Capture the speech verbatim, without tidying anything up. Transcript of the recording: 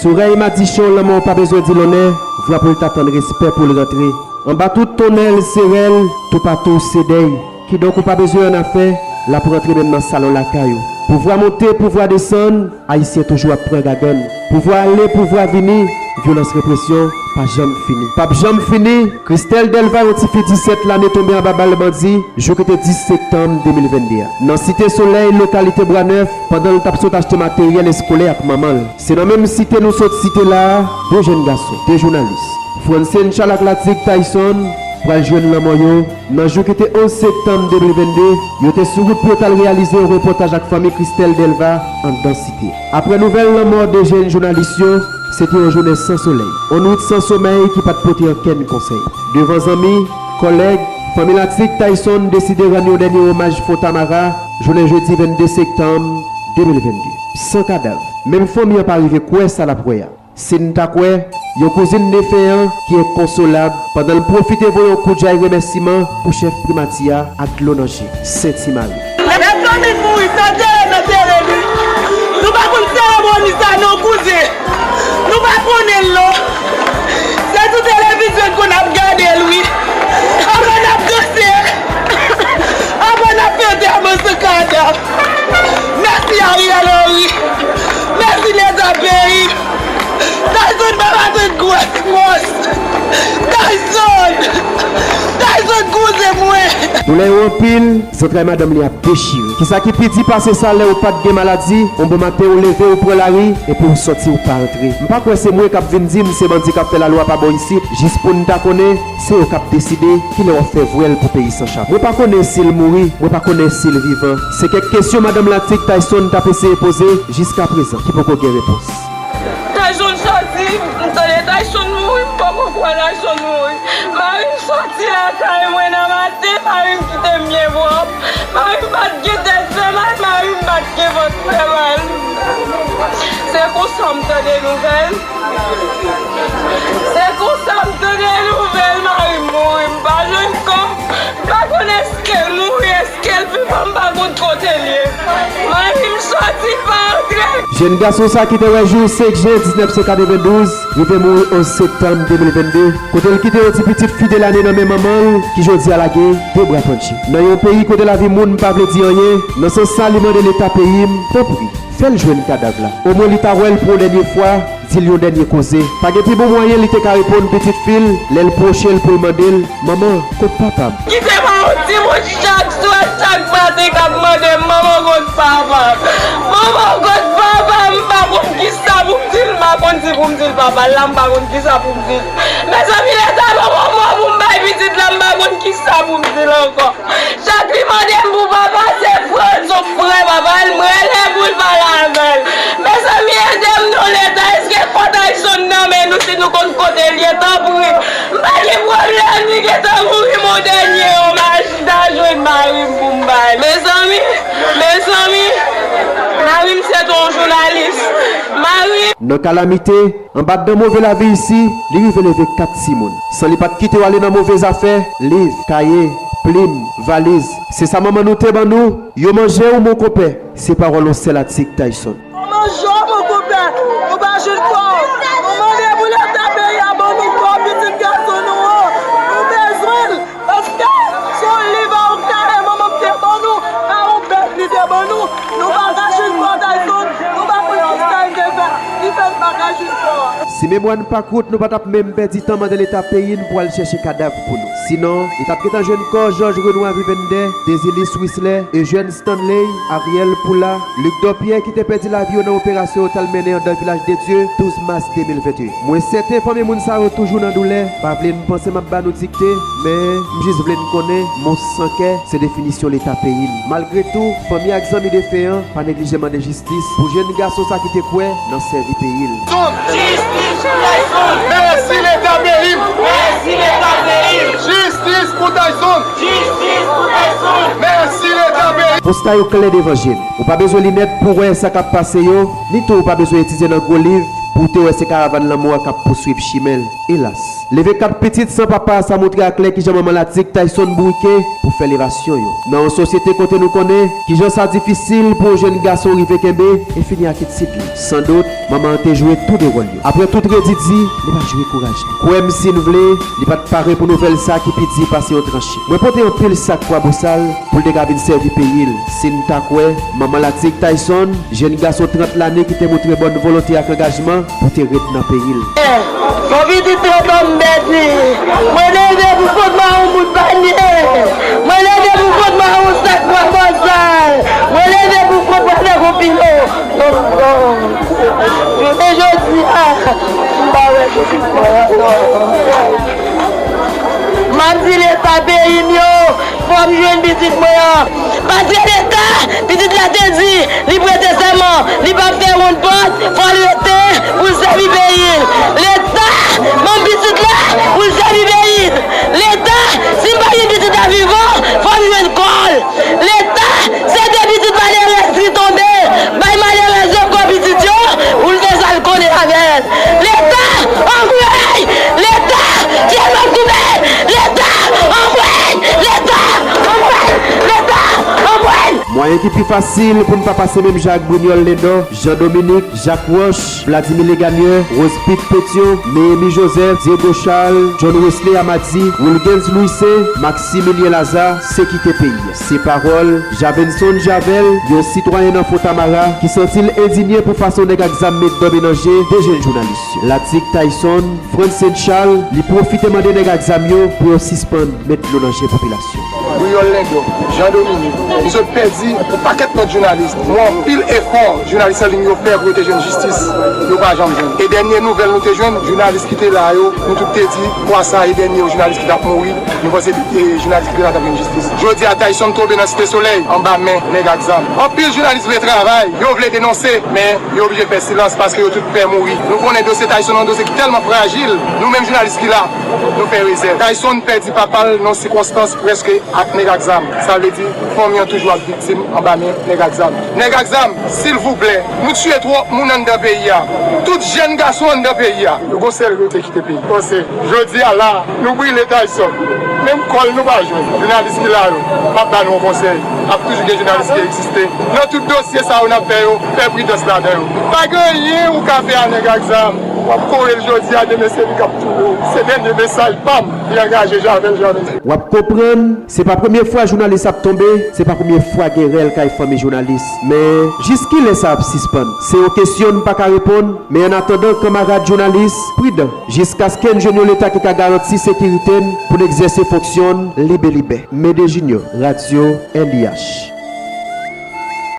Sou rèy madichon, lanmò pa bezwen di lonnè, vwa pou l ta tann respè pou l rantre. Anba tout tonnèl se rèl, toupatou se dèy. Kidonk ou pa bezwen annafè, l ap rantre menm nan salon lakay ou. Pouvwa monte, pouvwa desann, Ayisyen toujou ap pran gagann. Pouvwa ale, pouvwa vini, vyolans represyon pa janm fini. P ap janm fini, Christelle Delva, yon tifi disèt lane tonbe anba bal bandi, jou ki te dis septanm de mil venn de a. Nan Site Solèy, lokalite Bwa Nèf, pandan l t ap sot achte materyèl eskolè ak manman l. Se nan menm site nou sot site la a, de jèn gason, de jounalis, Francine Chalak Latik Tyson, pral jwenn lanmò yo nan jou ki te onz septanm de mil venn de, yo te sou wout pou yo t al reyalize yon repòtaj ak fanmi Christelle Delva anndan site. Apre nouvèl lanmò de jèn jounalis yo, se te yon jounen san solèy, yon nwit san somèy ki pa t pote okenn konsèy. Devan zanmi, kòlèg, fanmi Latik Tyson deside rann yon dènye omaj Fontamara, jounen jedi venn de septanm de mil venn de. San kadav, menm fanmi an pa rive kwè sa l ap wè a. Si n ta kwè, yon kouzin defen an ki enkonsolab pandan l pwofite voye yon kout jay remèsiman pou chèf primati a ak dlo nan je. Senti Mari. Lè fanmi mouri, n antere, n antere li. Nou pa konn seremoni sa non, kouzen. Nou pa konnen l non. Se sou televizyon n konn ap gade l wi. Anvan n ap danse, anvan n ap fè antèman san kadav. Mèsi Ariel Henry. Mèsi Leta peyi. Tyson pa maten gwòs mòs. Tyson! Tyson kouzen mwen! Doulè yo anpil, zantray madanm li ap dechire. Kisa ki pi di pase sa lè ou pa t gen maladi, yon bon maten ou leve ou pran lari, epi ou sòti ou pa antre. M pa kwè se mwen k ap vin di m se bandi k ap fè lalwa pa bò isit, jis pou n ta konnen, se yo k ap deside kilè w ap fè vwèl pou peyi san chapye. Mwen pa konnen si l mouri, mwen pa konnen si l vivan. Se kèk kesyon madanm Latik Tyson t ap eseye poze jiskaprezan ki poko gen repons. Tyson sòti, m tande Tyson mouri, m poko kwè Tyson mouri. Mari m sòti lakay mwen nan maten, mari m kite m byen pwòp. Mari m pa t gen tèt fè mal, mari m pa t gen vant fè mal. Se konsa m tande nouvèl. Se konsa m tande nouvèl mari m mouri, m pa jwenn kò m, m pa konn èske l mouri, èske l vivan, m pa konn kote l ye. Mari m sòti, l pa antre. Jèn gason sa ki te wè jou senk jen diznèf san katrevendouz rive mouri onz septanm de mil venn de, kote l kite yon ti pitit fi de lane nan men manman l ki jodi a lage de bra pandje. Nan yon peyi kote lavi moun pa vle di anyen, nan sans sa li mande Leta peyi m, tanpri, fè l jwenn kadav la. Omwen li ta wè l pou yon dènye fwa, di l yon dènye koze. Pa gen pi bon mwayen li te ka reponn pitit fi l lè l pwoche l pou l mande l, manman, kot papa m? Kite m a yon timoun chak swè, chak maten k ap mande m, manman, kot papa m? Manman, kot papa m? M pa konn kisa pou m di l, m pa konn si pou m di l papa l la, m pa konn kisa pou m di l. Mezanmi, Leta ban mwen mo pou m bay pitit la, m pa konn kisa pou m di l ankò. Chak li mande m pou papa, se Frantz, yon frè papa l, m rele pou l pale avè l. Mezanmi, ede m non, Leta, èske kò Tyson nan men nou, si nou konn kote l ye, tanpri. M pa gen pwoblèm, li gentan mouri, m on dènye omaj, m ta jwenn mari m pou m bay. Mezanmi, mezanmi, mari m se te yon jounalis. Mari m. Nan kalamite, anba dan move lavi isi, li rive leve kat timoun. San li pa t kite yo ale nan move zafè, liv, kaye, plim, valiz. Se sa manman nou te ban nou, yo manje w, mon konpè. Se pawòl yon sèl Latik Tyson. Ou manje w, mon konpè, ou pa jwenn kò w. Nou mande pou Leta peyi a ban nou kò pitit gason nou an. Nou bezwen l. Paske se yon liv a yon kaye manman m te ban nou, a yon bèt li te ban nou. Nou pa ka jwenn kò Tyson, nou pa konn kisa l te fè, ki fè n pa ka jwenn kò a. Si memwa n pa kout, nou pa t ap menm pèdi tan mande Leta peyi n pou al chèche kadav pou nou. Sinon, li t ap gentan jwenn kò Jòj Renwa Vivendè, Dezilis Wislè, Ejèn Stanley, Ariel Poula, Luc Dòpyè ki te pèdi lavi yo nan operasyon yo t al mennen anndan Vilaj de Dye, douz mas de mil venteyen. Mwen sèten fanmi moun sa yo toujou nan doulè, pa vle n panse m ap ba nou dikte, men m jis vle n konnen, mons san kè, se definisyon Leta peyi n. Malgre tou, fanmi ak zanmi defen an pa neglije mande jistis pou jèn gason sa ki te kwè nan sèvi peyi l. Jistis pou Tyson! Mèsi Leta peyi m! Mèsi Leta peyi m! Jistis pou Tyson! Jistis pou Tyson! Mèsi Leta peyi m! Konsta yo klè devan je n. Ou pa bezwen linèt pou w wè sa k ap pase yo, ni tou ou pa bezwen etidye nan gwo liv pou w te wè se karavàn lanmò a k ap pouswiv chimen l, elas. Leve kat pitit san papa, sa montre aklè kijan manman Latik Tayson bourike pou fè levasyon yo. Nan yon sosyete kote nou konnen kijan sa difisil pou yon jèn gason rive kenbe e fini ak etid li. Sandout, manman an te jwe tou de wòl yo. Apre tout redi di, li pa jwe kouraj li. Kwè m si n vle, li pa t pare pou nouvèl sa ki pi di pase yon tranche. Mwen pote anpil sak kwabosal pou l te ka vin sèvi peyi l. Si n ta kwè, manman Latik Tayson, jèn gason trant lane ki te montre bòn volonte ak angajman pou te ret nan peyi l. Yon pitit trant an m pèdi. Mwen leve pou kont mwen yon bout panye. Mwen leve pou kont mwen yon sak kwabosal. Mwen leve pou kont mwen avèk yon pilo. Jounen jodi a, m pa wè pitit mwen ankò. M ap di Leta peyi m yo, fò m jwenn pitit mwen an. Paske Leta, pitit la te di, li prete sèman, li p ap fè wonn pòt, fò l rete pou l sèvi peyi l. Leta, ban m pitit la pou l sèvi peyi l. Leta, si m pa jwenn pitit la vivan, fò m jwenn kò l. Leta, se de pitit malerèz ki tonbe, bay malerèz yo kò pitit yo, pou l gen sa l konnen avè l. Leta, anmwey! Leta, fyèl m ap koupe! Leta, anmwey! Leta, anmwey! Leta, anmwey! Mwayen ki pi fasil pou n pa pase menm jan ak Brignol Lendò, Jean Dominique, Jacques Roche, Vladimir Legagneur, Rose Pete Pétion, Néhémie Joseph, Diego Charles, John Wesley Amadi, Wilgens Louissaint, Maximilien Lazarre, se kite peyi a. Se pawòl Javenson Javel, yon sitwayen nan Fontamara, ki santi l endinye pou fason nèg ak zam met dan menanje de jèn jounalis yo. Latik Tayson, Frantz Saint Charles, li pwofite mande nèg ak zam yo pou yo sispann met dlo nan je popilasyon. Brignol Lendò, Jean Dominique, nou sot pèdi yon pakèt lòt jounalis. Mwen anpil efò jounalis an liy yo fè pou yo te jwenn jistis, yo pa janm jwenn. E dènye nouvèl nou te jwenn, jounalis ki te la yo, nou tout te di, fwa sa e dènye yo jounalis ki t ap mouri, nou panse, e, jounalis ki te la t ap jwenn jistis. Jodi a, Tayson tonbe nan Site Solèy, anba men nèg ak zam. Anpil jounalis vle travay, yo vle denonse, men yo oblije fè silans paske yo tout pè mouri. Nou konnen dosye Tayson yon dosye ki tèlman frajil, nou menm jounalis ki la, nou fè rezèv. Tayson pèdi papa l nan sikonstans prèske ak nèg ak zam. Sa vle di, fanmi an toujou ap viktim anba men nèg ak zam. Nèg ak zam, silvouplè, nou tiye twòp moun anndan peyi a. Tout jèn gason anndan peyi a, yo gon sèl rete kite peyi. Panse, jodi a la, nou brile Tayson. Menm kò l nou pa jwenn. Jounalis ki la yo, m ap ba nou yon konsèy. Ap toujou gen jounalis ki egziste. Nan tout dosye sa yo n ap fè yo, fè pridans ladan yo. Pa gen anyen ou ka fè a nèg ak zam. W ap kore l jodi a, demen se li k ap touye w. Se dènye mesaj pa m ki angaje Javel Javel. W ap konprann, se pa premye fwa jounalis ap tonbe, se pa premye fwa gen rèl kay fanmi jounalis. Men, jiskilè sa ap sispann? Se yon kesyon n pa ka reponn, men annatandan, kanmarad jounalis, pridan, jiskaske n jwenn yon Leta ki ka garanti sekirite n pou n egzèse fonksyon n libelibè. Mede Junior, Radyo L I H.